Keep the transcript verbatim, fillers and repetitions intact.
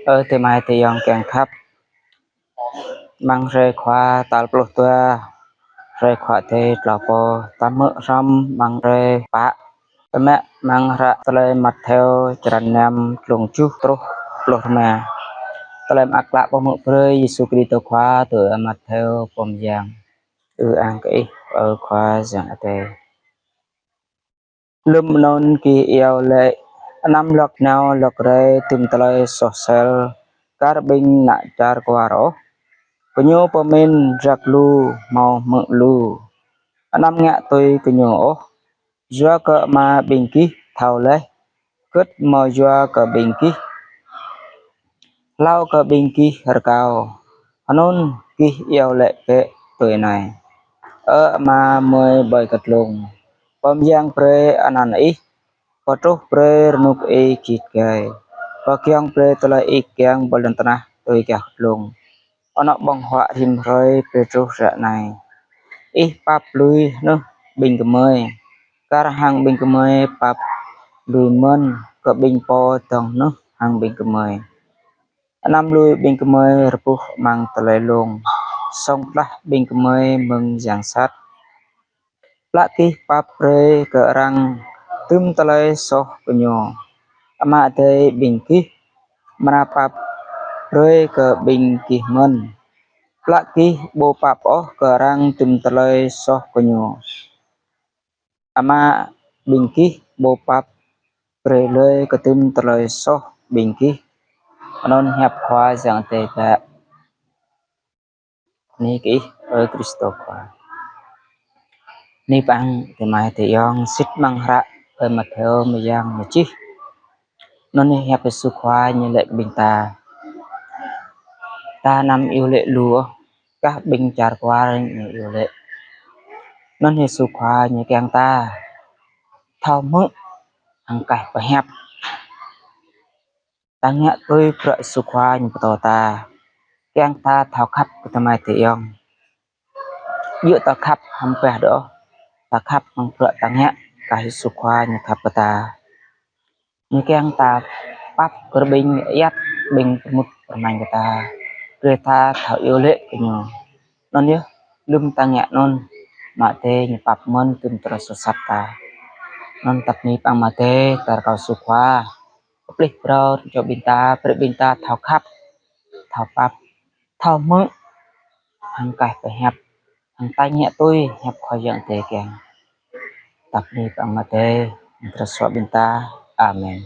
Ơ adơi amai adơi ayŏng kiăng khăp. Amăng hrơi Khua tal pluh dua, hrơi Khua Adai tlâo pô, ta hmư̆ hrŏm amăng hrơi pă. Tơmă amăng hră tơlơi Mattheo črăn năm, tlung tơjuh truh pluh rơma. Tơlơi mơak klă pơhmư̆ brơi Yêsu Krist Khua tui Mattheo pô mơyang. Ư-ang kơ Ih, ơ Khua Yang Adai. Lơ̆m anŭn gih iâu laĭ: Anăm lŏk nao lŏk rai tŭm tơlơi soh sel kar ƀing ană čar kwar ôh. Gơñu pơmĭn rak lu hmâo hmư̆ lu. Anăm ngă tui gơñu ôh, yua kơ Ama ƀing gih thâo laih hơget hmâo yua kơ ƀing gih, hlâo kơ ƀing gih rơkâo. Anŭn gih iâu laĭ bĕ tui anai: Ơ Ama gơmơi ƀơi kơdlông, pơmơyang brơi anăn Ih, pơtruh brơi rơnŭk Ih git gai, pơgiŏng brơi tơlơi Ih kiăng ƀơi lŏn tơnah tui gah kơdlông. Anŏ ƀơ̆ng huă rĭm hrơi brơi truh ră anai. Ih pap lui hnưh ƀing gơmơi, kar hăng ƀing gơmơi pap lui mơ̆n kơ ƀing pô dŏng hnưh hăng ƀing gơmơi. Anăm lui ƀing gơmơi rơbuh amăng tơlơi lông, sŏng plah ƀing gơmơi mơ̆ng yang sat. Plă gih pap brơi kơ arăng tŭm tơlơi soh gơñu, Ama Adai ƀing gih amra pap brơi kơ ƀing gih mơ̆n. Plă gih ƀu pap ôh kơ arăng tŭm tơlơi soh gơñu, Ama ƀing gih ƀu pap brơi lơi kơ tŭm tơlơi soh ƀing gih. Anŭn hiăp Khua Yang Adai. Bơni kơ Ih, ơ Krist Khua. Bơni pơang adơi amai adơi ayŏng, sĭt amăng hră ơi Mattheo mơyang ñu čih. Anŭn hiăp Yêsu Khua ñu laĭ kơ ƀing ta: Ta anăm iâu laĭ lu ôh, kah ƀing čar kwar ñu iâu laĭ. Anŭn Yêsu Khua ñu kiăng ta thâo hmư̆ hăng kaih pơhiăp. Ta ngă tui bruă Yêsu Khua ñu pơtô ta, kiăng ta thâo khăp kơ adơi amai adơi ayŏng. Djơ̆ ta khăp hăng peh đôč, ta khăp hăng bruă ta ngă, kah Yêsu Khua ñu khăp kơ ta. Ñu kiăng ta pap kơ ƀing ayăt, ƀing pơmŭt pơrơmañ kơ ta, brơi ta thâo iâu laĭ kơ ñu. Anŭn yơh, lơ̆m ta ngă anŭn, Ama Adai ñu pap mơ̆n tŭm tơlơi soh sat ta. Anŭn ta bơni pơang Ama Adai, ta rơkâo Yêsu Khua pơplih phrâo čô ƀing ta, brơi ƀing ta thâo khăp, thâo pap, thâo hmư̆ hăng kaih pơhiăp, hăng ta ngă tui hiăp Khua Yang Adai kiăng. Ta bơni pơang Ama Adai, tơlơi soh ƀing ta. Amen.